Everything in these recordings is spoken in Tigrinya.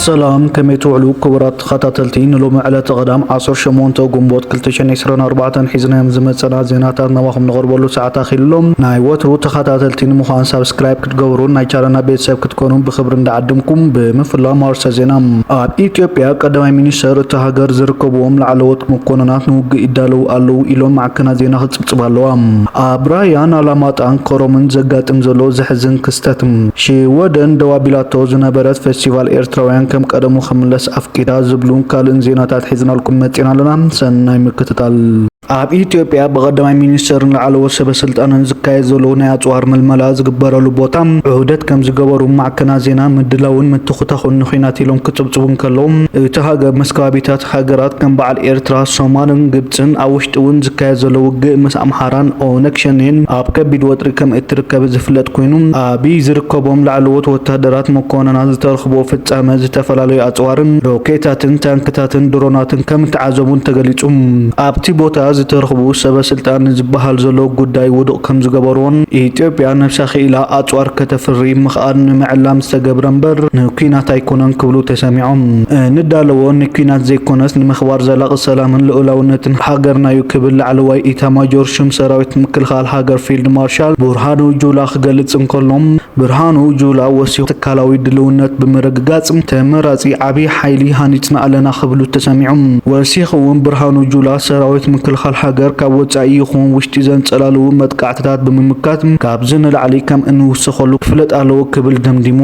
ሰላም፣ ከመይ ትውዕሉ ክቡራት ተኸታተልቲ? ንሎሚ ዕለተ ቀዳም ዓሰርተ ሸሞንተ ግንቦት ክልተ ሽሕን ዕስራን ኣርባዕተን ሒዝናዮም ዝመጸና ዜናታት ናባኹም ንቐርበሉ ሰዓት ኣኺሉ ኣሎ። ናይ ወትሩ ተኸታተልቲ ንምዃን ሳብስክራይብ ክትገብሩን ናይ ቻነልና ቤተሰብ ክትኮኑን ብኽብሪ እንዳዓደምኩም፣ ብምፍላም ኣርእስተ ዜና። ኣብ ኢትዮጵያ ቀዳማይ ሚኒስተር እታ ሃገር ዝርከብዎም ላዕለዎት መኮንናት ንውግእ ይዳለዉ ኣለዉ ኢሎም ማዕከናት ዜና ክጽብጽባ ኣለዋ። ኣብ ራያን ኣላማጣን ኮረምን ዘጋጥም ዘሎ ዘሕዝን ክስተት። ሽወደን ደው ኣቢላቶ ዝነበረት ፌስቲቫል ኤርትራውያን ከም ቀደሙ ክምለስ ኣፍቂዳ ዝብሉን ካልእን ዜናታት ሒዝናልኩም መጺና ኣለና። ሰናይ ምክትታል። ኣብ ኢትዮጵያ ብቐዳማይ ሚኒስተርን ላዕለዎት ሰበ ስልጣንን ዝካየድ ዘሎ ናይ ኣጽዋር ምልመላ ዝግበረሉ ቦታ ዑህደት ከም ዝገበሩ ማዕከናት ዜና ምድላውን ምትኹታኹን ንኹናት ኢሎም ክጽብጽቡ እንከለዉ፣ እታ ሃገር ምስ ከባቢታት ሃገራት ከም በዓል ኤርትራ፣ ሶማልን ግብጽን ኣብ ውሽጢ እውን ዝካየድ ዘሎ ውግእ ምስ ኣምሓራን ኦነግ ሸኔን ኣብ ከቢድ ወጥሪ ከም እትርከብ ዝፍለጥ ኮይኑ፣ ኣብይ ዝርከቦም ላዕለዎት ወታደራት መኮንናት ዝተረኽቦ ፍጻመ ዝተፈላለዩ ኣጽዋርን ሮኬታትን ታንክታትን ድሮናትን ከም እተዓዘቡን ተገሊጹ። ኣብቲ ቦታ ዝተረኽቡ ሰበ ስልጣን ዝበሃል ዘሎ ጉዳይ ውዱቕ ከም ዝገበርዎን ኢትዮጵያ ነብሳ ክኢላ ኣጽዋር ከተፍሪ ምኽኣል ንምዕላም ዝተገብረ እምበር ንኲናት ኣይኮነን ክብሉ ተሰሚዖም። ንዳለዎ ንኲናት ዘይኮነስ ንምኽባር ዘላቒ ሰላምን ልኡላውነትን ሃገርና'ዩ ክብል ላዕለዋይ ኢታማጆር ሹም ሰራዊት ምክልኻል ሃገር ፊልድ ማርሻል ብርሃኑ ጁላ ክገልጽ እንከሎ፣ ብርሃኑ ጁላ ወሲኹ ትካላዊ ድልውነት ብምርግጋጽ ተመራጺ ዓቢ ሓይሊ ሃኒጽና ኣለና ክብሉ ተሰሚዖም። ወሲኹ እውን ብርሃኑ ጁላ ሰራዊት ምክልኻል ሃገር ካብ ወጻኢ ይኹን ውሽጢ ዘንጸላልዉ መጥቃዕትታት ብምምካት ካብዚ ንላዕሊ ከም እንውስኸሉ ክፍለጥ ኣለዎ ክብል ደምዲሙ።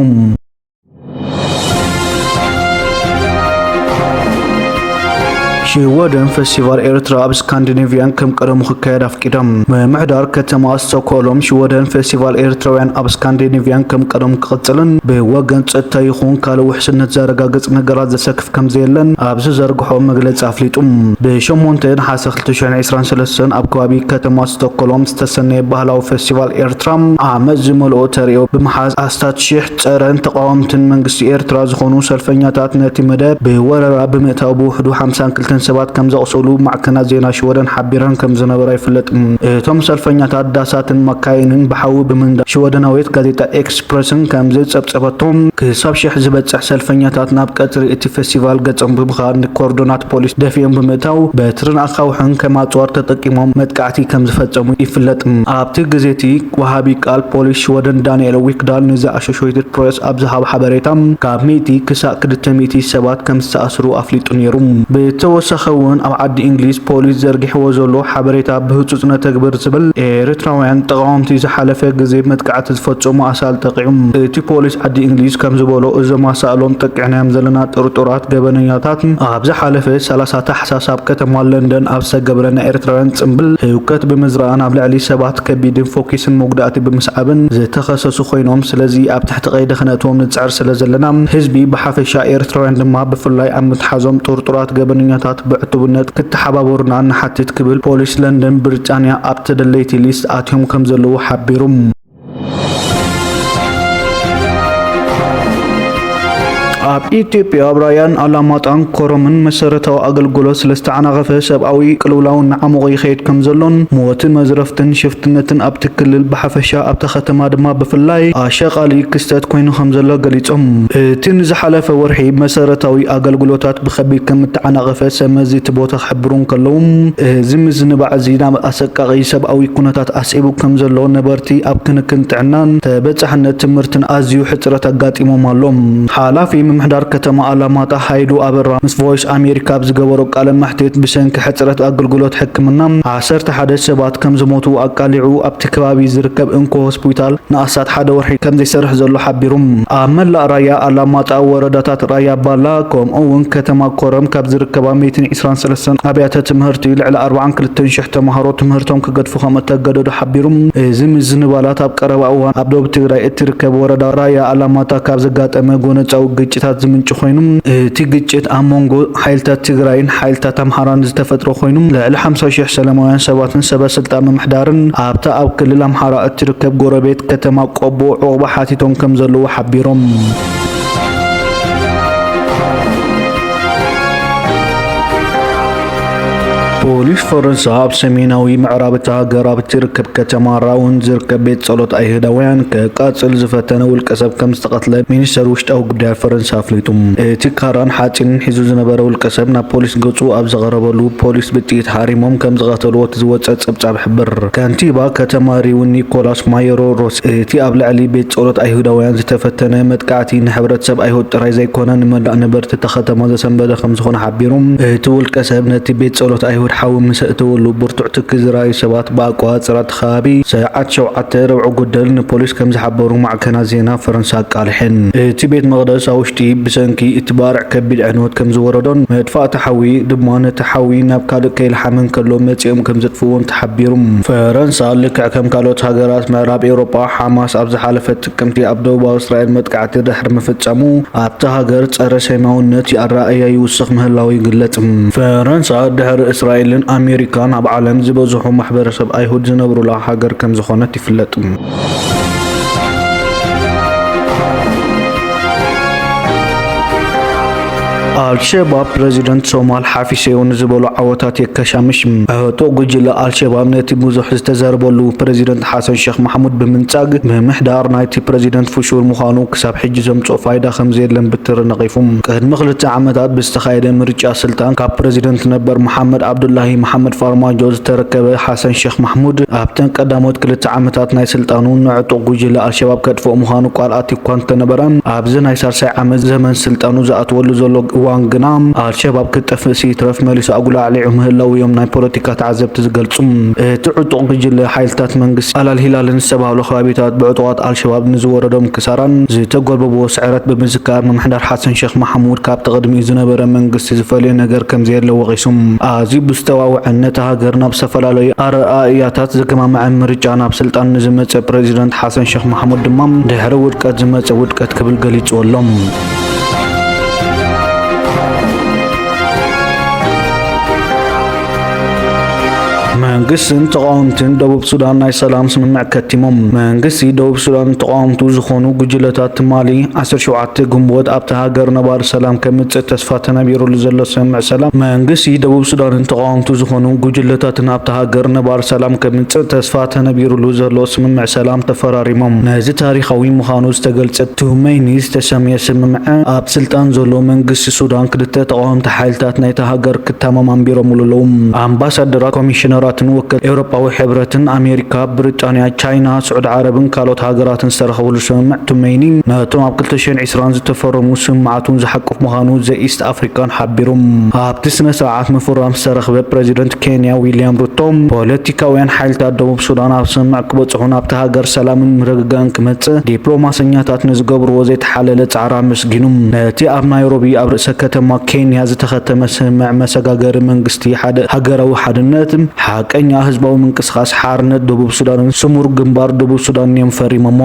ሽወደን ፌስቲቫል ኤርትራ ኣብ ስካንዲኔቭያን ከም ቀደሙ ክካየድ ኣፍቂዶም። ምምሕዳር ከተማ ስቶክሆልም ሽወደን ፌስቲቫል ኤርትራውያን ኣብ ስካንዲኔቭያን ከም ቀደሙ ክቕጽልን ብወገን ጸጥታ ይኹን ካልእ ውሕስነት ዘረጋግጽ ነገራት ዘሰክፍ ከም ዘየለን ኣብ ዝዘርግሖ መግለጺ ኣፍሊጡ። ብ ሸሞንተ ነሓሰ ክልተ ሽሕን ዕስራን ሰለስተን ኣብ ከባቢ ከተማ ስቶክሆልም ዝተሰነየ ባህላዊ ፌስቲቫል ኤርትራ ዓመት ዝመልኦ ተርእዮ ብምሓዝ ኣስታት ሽሕ ጸረን ተቓወምትን መንግስቲ ኤርትራ ዝኾኑ ሰልፈኛታት ነቲ መደብ ብወረራ ብምእታው ብውሕዱ ሓምሳን ክልተን ሰባት ከም ዘቑሰሉ ማዕከናት ዜና ሽወደን ሓቢረን ከም ዝነበራ ይፍለጥ። እቶም ሰልፈኛታት ዳሳትን መካይንን ብሓዊ ብምንዳድ ሽወደናዊት ጋዜጣ ኤክስፕረስን ከም ዝጸብጸበቶም፣ ክሳብ ሽሕ ዝበጽሕ ሰልፈኛታት ናብ ቀጽሪ እቲ ፌስቲቫል ገጾም ብምኻድ ንኮርዶናት ፖሊስ ደፊኦም ብምእታው በትርን ኣኻውሕን ከም ኣጽዋር ተጠቂሞም መጥቃዕቲ ከም ዝፈጸሙ ይፍለጥ። ኣብቲ ግዜ እቲ ወሃቢ ቃል ፖሊስ ሽወደን ዳንኤል ዊክዳል ንዚ ኣሶሼትድ ፕሬስ ኣብ ዝሃቦ ሓበሬታ፣ ካብ ሚእቲ ክሳብ ክልተ ሚእቲ ሰባት ከም ዝተኣስሩ ኣፍሊጡ ነይሩ። ብተወሳኺ እውን ኣብ ዓዲ እንግሊዝ ፖሊስ ዘርጊሕዎ ዘሎ ሓበሬታ ብህጹጽ ነተግብር ዝብል ኤርትራውያን ተቓወምቲ ዝሓለፈ ግዜ መጥቃዕቲ ዝፈጸሙ ኣሳእል ጠቒዑ። እቲ ፖሊስ ዓዲ እንግሊዝ ከም ዝበሎ፣ እዞም ኣሳእሎም ጠቂዕናዮም ዘለና ጥርጡራት ገበነኛታት ኣብ ዝሓለፈ ሰላሳ ታሕሳስ ኣብ ከተማ ለንደን ኣብ ዝተገብረ ናይ ኤርትራውያን ጽምብል ህውከት ብምዝራእን ኣብ ልዕሊ ሰባት ከቢድን ፎኪስን መጉዳእቲ ብምስዓብን ዝተኸሰሱ ኮይኖም፣ ስለዚ ኣብ ትሕቲ ቀይዲ ክነእትዎም ንጽዕር ስለ ዘለና፣ ህዝቢ ብሓፈሻ ኤርትራውያን ድማ ብፍላይ ኣብ ምትሓዞም ጥርጡራት ገበነኛታት ብዕቱብነት ክተሓባበሩና ንሓትት ክብል ፖሊስ ለንደን ብሪጣንያ ኣብ ተደለይቲ ሊስት ኣትዮም ከም ዘለዉ ሓቢሩ። ኣብ ኢትዮጵያ ኣብ ራያን ኣላማጣን ኮረምን መሰረታዊ ኣገልግሎት ስለዝተዓናቐፈ ሰብኣዊ ቅልውላው እናዓሞቐ ይኸይድ ከም ዘሎን ሞትን መዝረፍትን ሽፍትነትን ኣብቲ ክልል ብሓፈሻ ኣብታ ከተማ ድማ ብፍላይ ኣሻቓሊ ክስተት ኮይኑ ከም ዘሎ ገሊጾም። እቲ ንዝሓለፈ ወርሒ መሰረታዊ ኣገልግሎታት ብኸቢድ ከም እተዓናቐፈ ሰብ መዚ እቲ ቦታ ክሕብሩ እንከለዉ፣ እዚ ምዝንባዕ እዚ ናብ ኣሰቃቒ ሰብኣዊ ኩነታት ኣስዒቡ ከም ዘሎ ነበርቲ ኣብ ክንክን ጥዕናን ተበጻሕነት ትምህርትን ኣዝዩ ሕጽረት ኣጋጢሞም ኣሎ። ሓላፊ ምምሕዳር ከተማ ኣላማጣ ሃይሉ ኣበራ ምስ ቮይስ ኣሜሪካ ኣብ ዝገበሮ ቃለ መሕትት፣ ብሰንኪ ሕጽረት ኣገልግሎት ሕክምና ዓሰርተ ሓደ ሰባት ከም ዝሞቱ ኣቃሊዑ፣ ኣብቲ ከባቢ ዝርከብ እንኮ ሆስፒታል ንኣስታት ሓደ ወርሒ ከም ዘይሰርሕ ዘሎ ሓቢሩ። ኣብ መላእ ራያ ኣላማጣ፣ ወረዳታት ራያ ባላ፣ ከምኡ እውን ከተማ ኮረም ካብ ዝርከባ ሚእትን ዕስራን ሰለስተን ኣብያተ ትምህርቲ ልዕሊ ኣርባዓን ክልተን ሽሕ ተምሃሮ ትምህርቶም ክገድፉ ከም እተገደዱ ሓቢሩ። እዚ ምዝንባላት ኣብ ቀረባ እዋን ኣብ ደቡብ ትግራይ እትርከብ ወረዳ ራያ ኣላማጣ ካብ ዘጋጠመ ጎነጻዊ ግጭታት ዝምንጭ ኮይኑ፣ እቲ ግጭት ኣብ መንጎ ሓይልታት ትግራይን ሓይልታት ኣምሓራን ዝተፈጥረ ኮይኑ፣ ልዕሊ ሓምሳ ሽሕ ሰላማውያን ሰባትን ሰበ ስልጣን ምምሕዳርን ኣብታ ኣብ ክልል ኣምሓራ እትርከብ ጎረቤት ከተማ ቆቦ ዑቕባ ሓቲቶም ከም ዘለዉ ሓቢሮም። ፖሊስ ፈረንሳ ኣብ ሰሜናዊ ምዕራብ እታ ሃገር ኣብ እትርከብ ከተማ ራውን ዝርከብ ቤት ጸሎት ኣይሁዳውያን ከቃጽል ዝፈተነ ውልቀ ሰብ ከም ዝተቐትለ ሚኒስተር ውሽጣዊ ጉዳያት ፈረንሳ ኣፍሊጡ። እቲ ካራን ሓጺንን ሒዙ ዝነበረ ውልቀ ሰብ ናብ ፖሊስ ገጹ ኣብ ዘቐረበሉ፣ ፖሊስ ብጥይት ሃሪሞም ከም ዝቐተልዎ እቲ ዝወጸ ጸብጻብ ይሕብር። ከንቲባ ከተማ ሪውን ኒኮላስ ማየሮ ሮስ፣ እቲ ኣብ ልዕሊ ቤት ጸሎት ኣይሁዳውያን ዝተፈተነ መጥቃዕቲ ንሕብረተሰብ ኣይሁድ ጥራይ ዘይኮነ፣ ንመላእ ነበርቲ እታ ከተማ ዘሰንበደ ከም ዝኾነ ሓቢሩ። እቲ ውልቀ ሰብ ነቲ ቤት ጸሎት ኣይሁድ ሓዊ ምስ ኣእተወሉ፣ ብርቱዕ ትኪ ዝረኣዩ ሰባት ብኣቆጻጽራ እቲ ከባቢ ሰዓት ሸውዓተ ርብዒ ጉደል ንፖሊስ ከም ዝሓበሩ ማዕከናት ዜና ፈረንሳ ኣቃሊሐን። እቲ ቤት መቕደስ ኣብ ውሽጢ ብሰንኪ እቲ ባርዕ ከቢድ ዕንወት ከም ዝወረዶን መጥፋእቲ ሓዊ ድማ ነቲ ሓዊ ናብ ካልእ ከይለሓመ እንከሎ መጺኦም ከም ዘጥፍእዎን ተሓቢሩ። ፈረንሳ ልክዕ ከም ካልኦት ሃገራት ምዕራብ ኤውሮጳ፣ ሓማስ ኣብ ዝሓለፈ ጥቅምቲ ኣብ ደቡባዊ እስራኤል መጥቃዕቲ ድሕሪ ምፍጻሙ ኣብታ ሃገር ጸረ ሴማውነት ኣረኣእያ ይውስኽ ምህላዉ ይግለጽ። ፈረንሳ ድሕሪ እስራኤልን ኣሜሪካን ኣብ ዓለም ዝበዝሑ ማሕበረሰብ ኣይሁድ ዝነብሩላ ሃገር ከም ዝኾነት ይፍለጥ። ኣልሸባብ ፕረዚደንት ሶማል ሓፊሰዮ ንዝበሎ ዓወታት የከሻምሽ። ዕጡቕ ጉጅለ ኣልሸባብ ነቲ ብዙሕ ዝተዘርበሉ ፕረዚደንት ሓሰን ሸኽ ማሕሙድ ብምንጻግ፣ ምምሕዳር ናይቲ ፕረዚደንት ፍሹል ምዃኑ ክሳብ ሕጂ ዘምጽኦ ፋይዳ ከም ዘየለን ብትሪ ነቒፉ። ቅድሚ ክልተ ዓመታት ብዝተኻየደ ምርጫ ስልጣን ካብ ፕረዚደንት ነበር መሓመድ ዓብዱላሂ መሓመድ ፋርማጆ ዝተረከበ ሓሰን ሸኽ ማሕሙድ፣ ኣብተን ቀዳሞት ክልተ ዓመታት ናይ ስልጣኑ ንዕጡቕ ጉጅለ ኣልሸባብ ከጥፍኦ ምዃኑ ቃል ኣትዩ እኳ እንተነበረ፣ ኣብዚ ናይ ሳልሳይ ዓመት ዘመን ስልጣኑ ዝኣትወሉ ዘሎ እዋን ግና፣ ኣልሸባብ ክትጠፍእሲ ይትረፍ መሊሱ ኣጉላዕሊዑ ምህላዉ እዮም ናይ ፖለቲካ ተዓዘብቲ ዝገልጹ። እቲ ዕጡቕ ጉጅለ ሓይልታት መንግስቲ ኣላል ሂላልን ዝተባህሉ ከባቢታት ብዕጡቓት ኣልሸባብ ንዝወረዶም ክሳራን ዝተጎልበብዎ ስዕረት ብምዝካር፣ ምምሕዳር ሓሰን ሸኽ ማሕሙድ ካብቲ ቅድሚኡ ዝነበረ መንግስቲ ዝፈልዮ ነገር ከም ዘየለ ወቒሱ። ኣዝዩ ብዝተዋወዐን ነታ ሃገር ናብ ዝተፈላለዩ ኣረኣእያታት ዘገማምዐ ምርጫ ናብ ስልጣን ንዝመጸ ፕረዚደንት ሓሰን ሸኽ ማሕሙድ ድማ ድሕሪ ውድቀት ዝመጸ ውድቀት ክብል ገሊጽዎ ኣሎ። መንግስትን ተቓወምትን ደቡብ ሱዳን ናይ ሰላም ስምምዕ ከቲሞም። መንግስቲ ደቡብ ሱዳን ተቓወምቱ ዝኾኑ ጉጅለታት ትማሊ ዓሰርተ ሸውዓተ ግንቦት ኣብታ ሃገር ነባሪ ሰላም ከምጽእ ተስፋ ተነቢሩሉ ዘሎ ስምምዕ ሰላም፣ መንግስቲ ደቡብ ሱዳንን ተቓወምቱ ዝኾኑ ጉጅለታትን ኣብታ ሃገር ነባሪ ሰላም ከምጽእ ተስፋ ተነቢሩሉ ዘሎ ስምምዕ ሰላም ተፈራሪሞም። ነዚ ታሪኻዊ ምዃኑ ዝተገልጸ ቱመይኒ ዝተሰምየ ስምምዕ፣ ኣብ ስልጣን ዘሎ መንግስቲ ሱዳን ክልተ ተቓወምቲ ሓይልታት ናይታ ሃገር ክተማማንቢሮምሉ ኣለዉ። ኣምባሳደራት፣ ኮሚሽነራትን ወከልቲ ኤውሮጳዊ ሕብረትን ኣሜሪካ፣ ብሪጣንያ፣ ቻይና፣ ስዑዲ ዓረብን ካልኦት ሃገራትን ዝተረኸብሉ ስምምዕ ቱመይኒ ነቶም ኣብ ክልተ ሽሕን ዕስራን ዝተፈረሙ ስምምዓት እውን ዝሓቁፍ ምዃኑ ዘ ኢስት ኣፍሪካን ሓቢሩ። ኣብቲ ስነ ስርዓት ምፍራም ዝተረኽበ ፕረዚደንት ኬንያ ዊልያም ሩቶ፣ ፖለቲካውያን ሓይልታት ደቡብ ሱዳን ኣብ ስምምዕ ክበጽሑን ኣብታ ሃገር ሰላምን ምርግጋእን ክመጽእ ዲፕሎማሰኛታት ንዝገብርዎ ዘይተሓለለ ጻዕሪ ኣመስጊኑ። ነቲ ኣብ ናይሮቢ ኣብ ርእሰ ከተማ ኬንያ ዝተኸተመ ስምምዕ መሰጋገሪ መንግስቲ ሓደ ሃገራዊ ሓድነት፣ ሓቀኛ ህዝባዊ ምንቅስቓስ ሓርነት ደቡብ ሱዳንን ስሙር ግንባር ደቡብ ሱዳንን እዮም ፈሪሞሞ።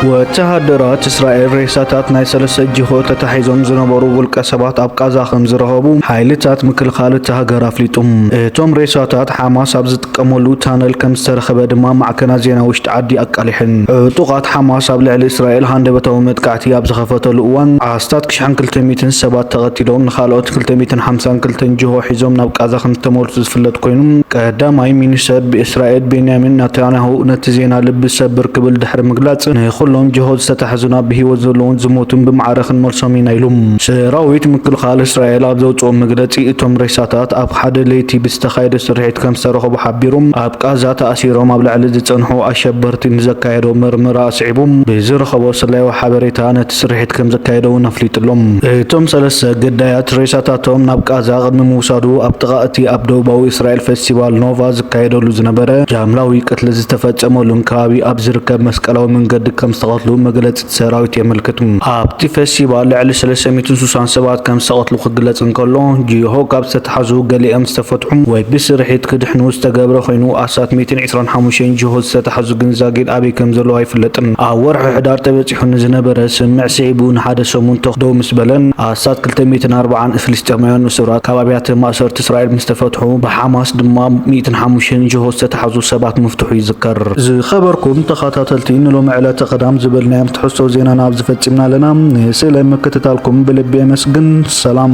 ወተሃደራት እስራኤል ሬሳታት ናይ ሰለስተ ጅሆ ተታሒዞም ዝነበሩ ውልቀ ሰባት ኣብ ቃዛ ከም ዝረኸቡ ሓይልታት ምክልኻል እታ ሃገር ኣፍሊጡ። እቶም ሬሳታት ሓማስ ኣብ ዝጥቀመሉ ታነል ከም ዝተረኸበ ድማ ማዕከናት ዜና ውሽጢ ዓዲ ኣቃሊሐን። ዕጡቓት ሓማስ ኣብ ልዕሊ እስራኤል ሃንደበታዊ መጥቃዕቲ ኣብ ዝኸፈተሉ እዋን፣ ኣስታት ክልተ ሽሕን ክልተ ሚእትን ሰባት ተቐቲሎም፣ ንኻልኦት ክልተ ሚእትን ሓምሳን ክልተን ጅሆ ሒዞም ናብ ቃዛ ከም ዝተመልሱ ዝፍለጥ ኮይኑ፣ ቀዳማይ ሚኒስተር ብእስራኤል ቤንያሚን ናታንያሁ ነቲ ዜና ልቢ ዝሰብር ክብል ድሕሪ ምግላጽ፣ ንኹሎም ጅሆ ዝተታሕዙና ብህይወት ዘለዉን ዝሞቱን ብማዕረ ክንመልሶም ኢና ኢሉ። ሰራዊት ምክልኻል እስራኤል ኣብ ዘውጽኦ መግለጺ፣ እቶም ሬሳታት ኣብ ሓደ ለይቲ ብዝተኻየደ ስርሒት ከም ዝተረኸቡ ሓቢሩ፣ ኣብ ቃዛ ተኣሲሮም ኣብ ልዕሊ ዝጸንሑ ኣሸበርቲ ንዘካየዶ መርመራ ኣስዒቡ ብዝረኸቦ ስለያዊ ሓበሬታ ነቲ ስርሒት ከም ዘካየደ እውን ኣፍሊጡ ኣሎ። እቶም ሰለስተ ግዳያት ሬሳታቶም ናብ ቃዛ ቅድሚ ምውሳዱ ኣብ ጥቓ እቲ ኣብ ደቡባዊ እስራኤል ፈስቲቫል ኖቫ ዝካየደሉ ዝነበረ ጃምላዊ ቅትለት ዝተፈጸመሉን ከባቢ ኣብ ዝርከብ መስቀላዊ መንገዲ ከም ዝተቐትሉ መግለጺ ሰራዊት የመልክት። ኣብቲ ፈስቲቫል ልዕሊ ሰለስተ ሚእትን ስሳን ሰባት ከም ዝተቐትሉ ክግለጽ እንከሎ፣ ጅሆ ካብ ዝተታሕዙ ገሊኦም ዝተፈትሑ ወይ ብስርሒት ክድሕኑ ዝተገብረ ኮይኑ፣ ኣስታት ሚእትን ዕስራን ሓሙሽተን ጅሆ ዝተታሕዙ ግን ዛጊድ ኣበይ ከም ዘለዉ ኣይፍለጥን። ኣብ ወርሒ ሕዳር ተበጺሑ ንዝነበረ ስምምዕ ስዒቡ ንሓደ ሰሙን ተኹ ደው ምስ በለን፣ ኣስታት ክልተ ሚእትን ኣርባዓን ፍልስጤማውያን ንሱራት ካብ ኣብያተ ማእሰርቲ እስራኤል ምስ ተፈትሑ፣ ብሓማስ ድማ ሚእትን ሓሙሽተን ጅሆ ዝተታሕዙ ሰባት ምፍትሑ ይዝከር። ዝኸበርኩም ተኸታተልቲ፣ ንሎሚ ዕለተ ቀዳም ዝበልናዮም ትሕዝቶ ዜናና ኣብዚ ፈጺምና ኣለና። ስለ ምክትታልኩም ብልቢ የመስግን። ሰላም።